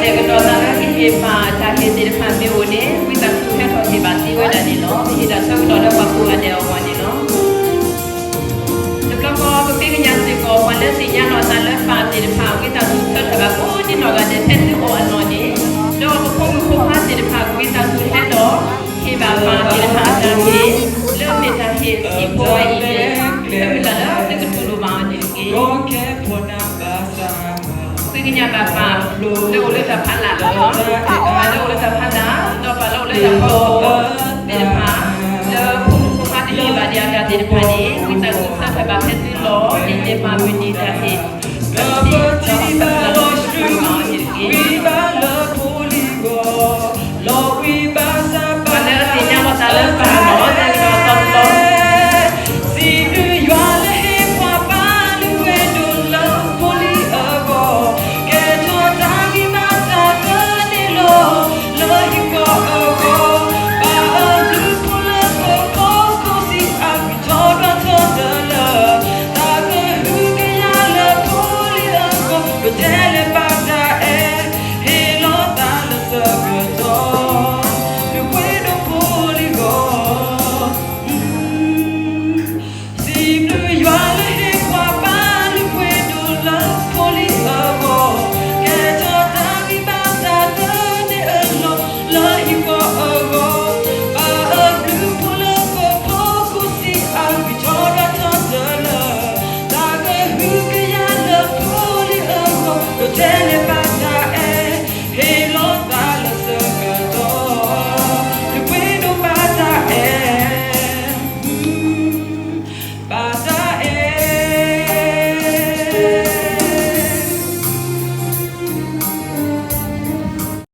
ကဒီးသးလၢကဟ့ၣ်ပာ်တၢ်ဟ့ၣ်သ့ၣ်တဖၣ်မ့ၢ်အိၣ်န့ၣ် ဝံသးစူၤဟဲထီၣ်ဟ့ၣ်ဘၣ်သ့ဝဲဒၣ်န့ၣ်လီၤ. ပဟ့ၣ်တၢ်ဆၢကတီၢ်လၢပှၤကိးဂၤဒဲးအဂီၢ်န့ၣ်လီၤ. တဘျီဃီ ပဃ့ကညးစ့ၢ်ကီး ပှၤလၢသ့ၣ်ညါလီၤအသးလၢပၢ်သ့ၣ်တဖၣ် ဝံသးစူၤဆၢထၢၣ်ဘၣ်ကိးဒံနီၢ်ဂၤဒဲး ဖဲသုအိၣ်အလီၢ်န့ၣ်, ဒီးပဖိမုၣ်ဖိခွါသ့ၣ်တဖၣ် ဝံသးစူၤဟဲဒီး ဟ့ၣ်ဘၣ်ပၢ်သ့ၣ်တဖၣ်အတၢ်ဟ့ၣ် လၢမ့ၢ်တၢ်ဟ့ၣ်အစံာ်ဖိဝဲအံၤန့ၣ် လၢမုၢ်လၢ်လၢသုကတူၢ်လိာ်ဘၣ်အီၤန့ၣ်တက့ၢ်. ဃ့ကညးဘၣ်ပၢ် လၢအိၣ်လၢတၢ်ဖးလၢ်လီၤ. ပၢ်လၢအိၣ်လၢတၢ်ဖးလၢ် ဒီးပၢ်လၢအိၣ်လၢတၢ်ဖးလၢ်သ့ၣ်တဖၣ် လၢဖိမုၣ်ဖိခွါတဟ့ၣ်ဘၣ်ဒံးအတၢ်သ့ၣ်တဖၣ်န့ၣ် ဝံသးစူၤဆၢထၢၣ်ဘၣ်ဖဲသုလီၢ် ဒ်န့ၣ်မၤမုာ်ဒံးတၢ်ဟ့ၣ် ဒီးပၢ်လၢ